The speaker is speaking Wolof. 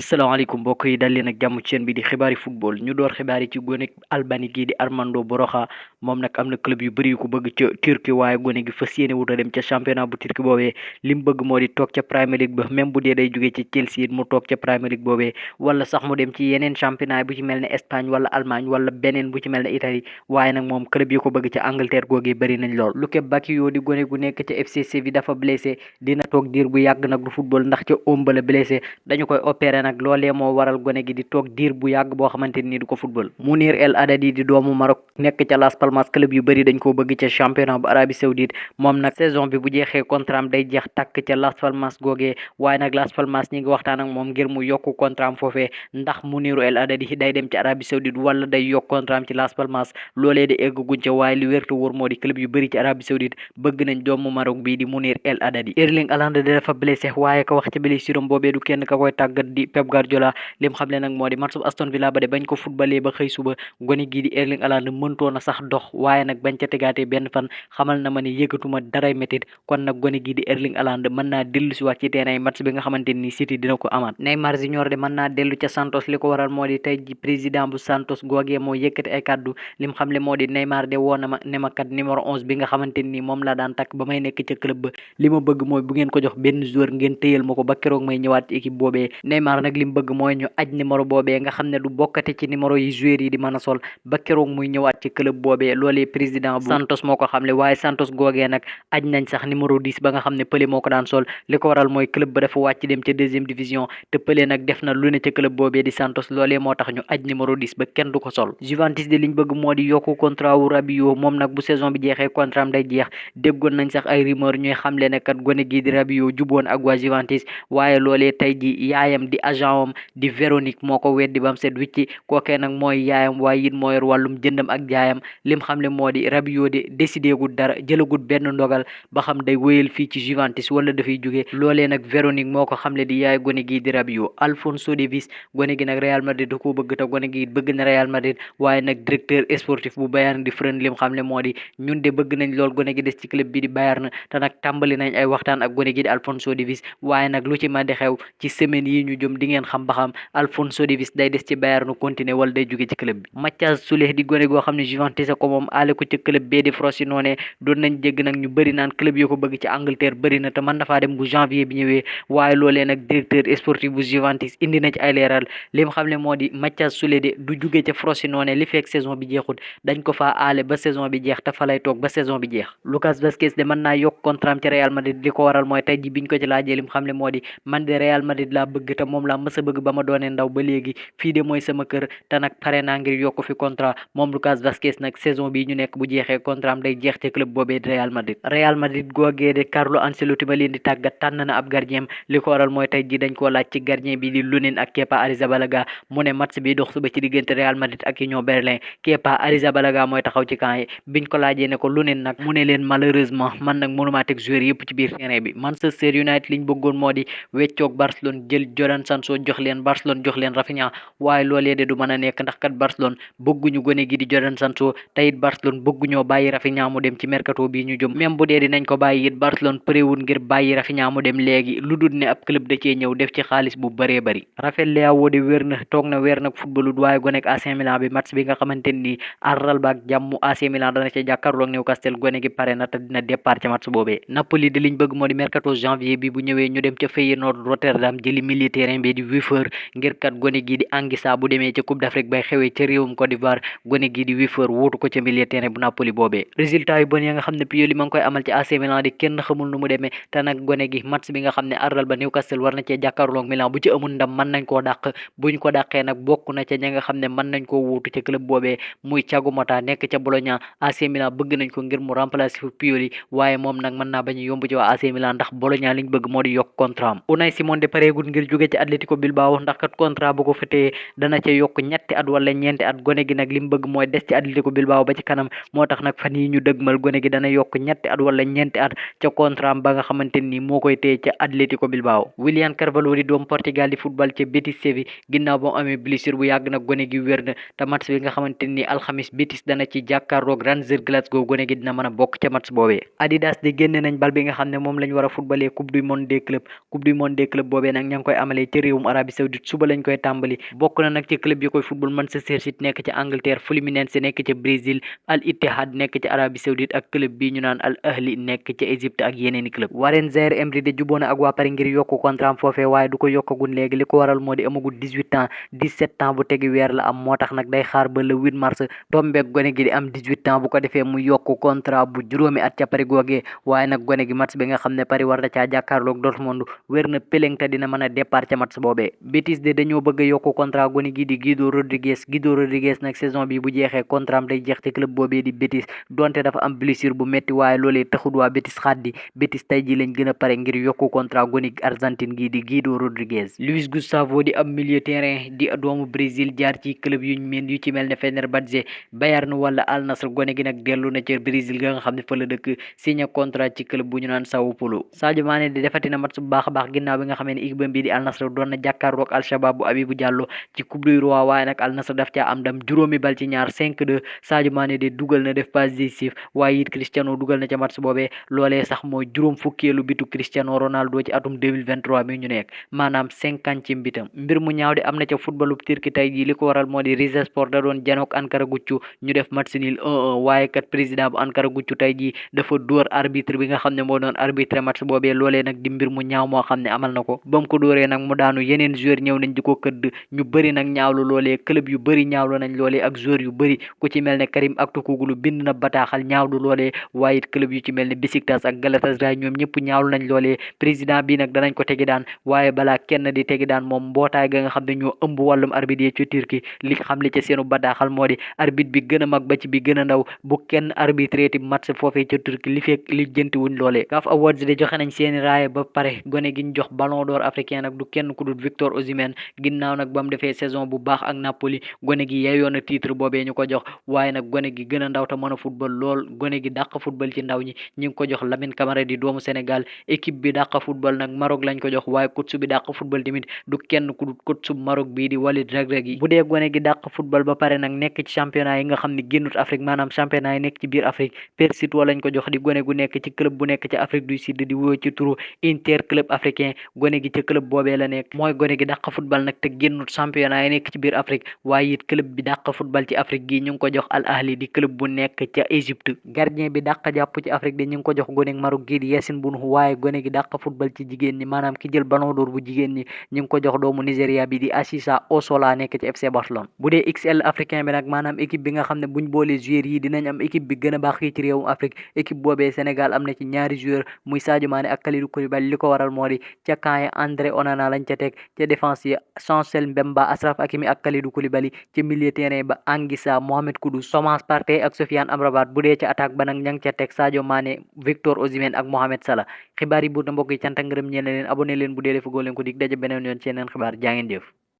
asalaamaaleykum mbokk yi dal leen ak jàmm ci chaîne bi di xibaari football ñu door xibaar yi ci gone Albanie gii di Armando Broja moom nag am na club yu bëri yu ko bëgg ca Turquie waaye gone gi fas yéene wut a dem ca championnat bu Turquie boobee li mu bëgg moo di toog ca Premier League ba même bu dee day jógee ci Chelsea it mu toog ca Premier League boobee wala sax mu dem ci yeneen championnat bu ci mel ne Espagne wala Allemagne wala beneen bu ci mel ne Italie waaye nag moom club yi ko bëgg ca Angleterre googee bëri nañ lool. Luke Bacchio di gone gu nekk ca FC Séville dafa blessé dina toog diir bu yàgg nag du football ndax ca omba la blessé dañu koy opéré nag loolee moo waral gone gi di toog diir bu yàgg boo xamante ni du ko football. Mounir El Haddadi di doomu Maroc nekk ca Las Palmas club yu bëri dañ koo bëgg ca championnat bu Arabie Saoudite moom nag saison bi bu jeexee contrat am day jeex tàkk ca Las Palmas googee waaye nag Las Palmas ñi ngi waxtaan ak moom ngir mu yokku contrat am foofee ndax Mounir El Haddadi day dem ci Arabie Saoudite wala day yokk contrat am ci Las Palmas loolee di egg guñ ca waaye li wértu wóor moo di club yu bëri ci Arabie Saoudite bëgg nañ doomu Maroc bii di Mounir El Haddadi. Erling Haaland dafa blessé waaye ka wax ci blessure am boobee du kenn ka koy tàggat di Pep Guardiola lim xamle nag moo di match bu Aston Villa ba de bañ ko footballee ba xëy suba gone gii di Erling Haaland mëntoon a sax dox waaye nag bañ ca tegaatee benn fan xamal na ma ne yëgatuma daray métit kon nag gone gii di Erling Haaland mën naa dellu si waat ci terrain match bi nga xamante ni City dina ko amaat. Neymar Junior de mën naa dellu ca Santos li ko waral moo di tey ji président bu Santos googee moo yëkkati ay kàddu lim xamle moo di Neymar de woo na ma ne ma kat numéro 11 bi nga xamante ni moom laa daan takk ba may nekk ca club ba li ma bëgg mooy bu ngeen ko jox benn joueur ngeen téyal ma ko ba keroog may ñëwaat ci équipe boobee Neymar nag li mu bëgg mooy ñu aj numéro boobee nga xam ne du bokkate ci numéro yi joueurs yi di mën a sol ba keroog muy ñëwaat ci club boobee loolee président bu Santos moo ko xamle waaye Santos googee nag aj nañ sax numéro 10 ba nga xam ne Pelé moo ko daan sol li ko waral mooy club ba dafa wàcc dem ca deuxième division te Pelé nag def na lu ne ca club boobee di Santos loolee moo tax ñu aj numéro 10 ba kenn du ko sol. Juventus de liñ bëgg moo di yokku contrat wu Rabiot moom nag bu saison bi jeexee contrat am day jeex déggoon nañ sax ay rumeur ñuy xamle ne kat gone gii di Rabiot juboon ak waa Juventus waaye loolee tey ji yaayam di agent am di Véronique moo ko weddi bam set wicci kookee nag mooy yaayam waaye it moo yor wàllum jëndam ak jaayam lim xamle moo di Rabiot de décidé gul dara jëlagut benn ndogal ba xam day wéyal fii ci Juventus wala dafay jóge loolee nag Véronique moo ko xamle di yaay gone gii di Rabiot. Alphonso Davies gone gi nag Real Madrid da koo bëgg te gone gi bëgg na Real Madrid waaye nag directeur sportif bu Bayern di Fren lim xamle moo di ñun de bëgg nañ lool gone gi des ci club bi di Bayern te nag tàmbali nañ ay waxtaan ak gone gi di Alphonso Davies waaye nag lu ci ma di xew ci semaine yi ñu jëm di ngeen xam ba xam Alphonso Davies day des ci Bayern continuer wala day jóge ci club bi. Mathias Souleh di gone goo xam ne Juventus ko moom aale ko ci club bee di Frosinone doon nañ jégg nag ñu bëri naan club yoo ko bëgg ci Angleterre bëri na te mën na faa dem bu janvier bi ñëwee waaye loolee nag directeur sportif bu Juventus indi na ci ay leeral li mu xam ne moo di Mathias Souleh de du jóge ca Frosinone li fekk saison bi jeexut dañ ko faa aale ba saison bi jeex te fa lay toog ba saison bi jeex. Lucas Vazquez de mën naa yokk contrat ci Real Madrid li ko waral mooy tey ji biñ ko ci laajee li mu xam ne moo di man de Real Madrid laa bëgg te moom laa mës a bëgg ba ma doonee ndaw ba léegi fii de mooy sama kër te nag pare naa ngir yokk fi contrat moom Lucas Vazquez nag saison bi ñu nekk bu jeexee contrat am day jeex ci club boobee di Real Madrid. Real Madrid googee de Carlo Ancelotti ba leen di tàggat tànn na ab gardien li ko waral mooy tey ji dañ koo laaj ci gardien bi di Lunin ak Kepa Arrizabalaga mu ne match bi dox suba ci diggante Real Madrid ak Union Berlin Kepa Arrizabalaga mooy taxaw ci camp yi biñ ko laajee ne ko Lunin nag mu ne leen malheureusement man nag mënumaa teg joueur yëpp ci biir terrain bi Manchester United liñ bëggoon moo di weccoog Barcelone jël Jadon Sancho jox leen Barcelone jox leen Rafinha waaye loolee de du mën a nekk ndax kat Barcelone bëgguñu gone gi di Jadon Sancho te it Barcelone bëgguñoo bàyyi Rafinha mu dem ci mercato bi ñu jëm même bu dee dinañ ko bàyyi it Barcelone përéwul ngir bàyyi Rafinha mu dem léegi lu dul ne ab club da cee ñëw def ci xaalis bu bëree bëri. Rafael Leao de wér na toog na weer nag footballut waaye gone ak AC Milan bi match bi nga xamante ni àllarba ak jàmm AC Milan dana ca jàkkaarloog Newcastle gone gi pare na te dina départ ca match boobee. Napoli de liñ bëgg moo di mercato janvier bi bu ñëwee ñu dem ca Feyenoord Rotterdam jëli milieu terrain bi di Wiefer ngir kat gone gi di Anguissa bu demee ca Coupe d'Afrique bay xewee ca réewum Côte d'Ivoire gone gi di Wiefer wuutu ko ca milieu terrain bu Napoli boobee. résultat yu bon ya nga xam ne Pioli ma ngi koy amal ci AC Milan di kenn xamul nu mu demee te nag gone gi match bi nga xam ne àllarba Newcastle war na cee jàkkaarloog Milan bu ci amul ndam mën nañ koo dàq buñ ko dàqee nag bokk na ca ña nga xam ne mën nañ koo wuutu ca club boobee muy Thiago Motta nekk ca Bologna AC Milan bëgg nañ ko ngir mu remplacer fu Pioli waaye moom nag mën naa bañ a yomb ci waa AC Milan ndax Bologna liñ bëgg moo di yokk contrat am. Unai Simon de pareegul ngir jóge ci Atlético Bilbao ndax kat contrat bu ko fa téye dana ca yokk ñetti at wala ñeenti at gone gi nag lim bëgg mooy des ci Atlético Bilbao ba ci kanam moo tax nag fan yi ñu dëgmal gone gi dana yokk ñetti at wala ñeenti at ca contrat am ba nga xamante ni moo koy téye ca Atlético Bilbao. Willian Carvalho di doom Portugal di football ca Betis Séville ginnaaw ba mu amee blessure bu yàgg nag gone gi wér na te match bi nga xamante ni alxamis Betis dana ci jàkkaarloog Rangers Glasgow gone gi dina mën a bokk ca match boobee. Adidas di génne nañ bal bi nga xam ne moom lañ war a footballee coupe du monde des clubs boobee nag ña ngi koy amalee ci réewum Arabie Saoudite suba lañ koy tàmbali. bokk na nag ci club yi koy football Manchester City nekk ci Angleterre, Fluminense nekk ci Brésil, Al Ittihad nekk ci Arabie Saoudite ak club bi ñu naan Al Ahli nekk ci Égypte ak yeneeni club. Warren Zaïre-Emery de juboona ak waa Paris ngir yokku contrat am foofee waaye du ko yokkagun léegi li ko waral moo di amagul 18 ans 17 ans bu tegi weer la am moo tax nag day xaar ba le 8 mars tombeek gone gi di am 18 ans bu ko defee mu yokku contrat bu juróomi at ca Paris googee. waaye nag gone gi match bi nga xam ne Paris war na caa jàkkaarloog Dortmund wér na peleng te dina mën a départ ca match boobee. Betis de dañoo bëgg a yokku contrat gone gi di Guido Rodriguez nag saison bi bu jeexee contrat am day jeex ci club boobee di Betis donte dafa am blessure bu metti waaye loolee taxul waa Betis xaddi. Betis tey ji lañ gën a pare ngir yokku contrat gone Argentine gi di Guido Rodriguez. Luis Gustavo di ab milieu terrain di doomu Brésil jaar ci club yu ci mel ne Fenerbahçe, Bayern wala Al Nassr gone gi nag dellu na ca Brésil ga nga xam ne fa la dëkk signé contrat ci club bu ñu naan Sao Paulo. Sadio Mané di defati na match bu baax a baax ginnaaw bi nga xamee ne équipe bi di Al Nassr doon na jàkkaarloog Al Shabab bu Abibou Diallo ci coupe du roi waaye nag Al Nassr daf caa am ndam juróomi bal ci ñaar 5-2. Sadio Mané de dugal na def passe décisif waaye it Cristiano dugal na ca match boobee loolee sax mooy juróom fukkeelu bitu Cristiano Ronaldo ci atum 2023 mi ñu nekk maanaam 50 bitam. mbir mu ñaaw de am na ca footballu Turki tey jii li ko waral moo di Rizespor da doon janook Ankara Guccu ñu def match nul 1-1 waaye kat président bu Ankara Guccu tey jii dafa dóor arbitre bi nga xam ne moo doon arbitre match boobee loolee nag di mbir mu ñaaw moo xam ne amal na ko ba mu ko dóoree nag mu daanu yeneen joueur ñëw nañ di ko këdd ñu bëri nag ñaawlu loolee club yu bëri ñaawlu nañ loolee ak joueur yu bëri ku ci mel ne Karim Aktürkoğlu bind na bataaxal ñaawlu loolee waaye it club yu ci mel ne Besiktas ak Galatasaray ñoom ñëpp ñaawlu nañ loolee président bi nag danañ ko tegi daan waaye balaa kenn di tegi daan moom mbootaay ga nga xam ne ñoo ëmb wàllum arbitre ci Turquie li xam li ca seenu bataaxal moo di arbitre bi gën a mag ba ci bi gën a ndaw bu kenn arbitré ti match foofee ca Turquie li fekk li jënti wuñ loolee. CAF Awards de joxe nañ seeni raaya ba pare gone gi ñu jox ballon d'or africain nag du kenn ku dul Victor Osimhen ginnaaw nag ba mu defee saison bu baax ak Napoli gone gi yeyoon na titre boobee ñu ko jox waaye nag gone gi gën a ndaw te mën a football lool gone gi dàq football ci ndaw ñi ñu ngi ko jox Lamine Camara di doomu Sénégal équipe bi dàq football nag Maroc lañ ko jox waaye coach bi dàq football tamit du kenn ku dul coach Maroc bii di Walid Regragui bu dee gone gi dàq football ba pare nag nekk ci championnat yi nga xam ne génnut Afrique maanaam championnat yi nekk ci biir Afrique Persitwa lañ ko jox di gone gu nekk ci club bu nekk ci Afrique du Sud di wóo ci turu Inter club africain gone gi ci club boobee la nekk mooy gone gi dàq football nag te génnut championnat yi nekk ci biir Afrique waaye it club bi dàq football ci Afrique gi ñu ngi ko jox Al Ahli di club bu nekk ca Égypte gardien bi dàq jàpp ci Afrique de ñu ngi ko jox gone Maroc gii di Yassine Bounou waaye gone gi dàq football ci jigéen ñi maanaam ki jël ballon d'or bu jigéen ñi ñu ngi ko jox doomu Nigéria bi di Asisa Osola nekk ci FC Barcelone bu dee XL africain bi nag maanaam équipe bi nga xam ne buñ boolee joueurs yi dinañ am équipe bi gën a baax fii ci réewum Afrique équipe boobee Sénégal am na ci ñaari joueur muy Sadio Mané ak Kalidou Koulibaly li ko waral moo di ca camp yi André Onana lañ ca teg ca défense yi Chancel Mbemba Achraf Hakimi ak Kalidou Koulibaly ca milieu terrain ba Anguissa Mohamed Kudus Thomas Partey ak Sofiane Amrabat bu dee ca attaque ba nag ña ngi ca teg Sadio Mané Victor Osimhen ak Mohamed Salah xibaar yi buur na mbokk yi cant ak ngërëm ñeel na leen abonné leen bu dee defu goo leen ko dig daje beneen yoon ci yeneen xibaar jaa ngeen jëf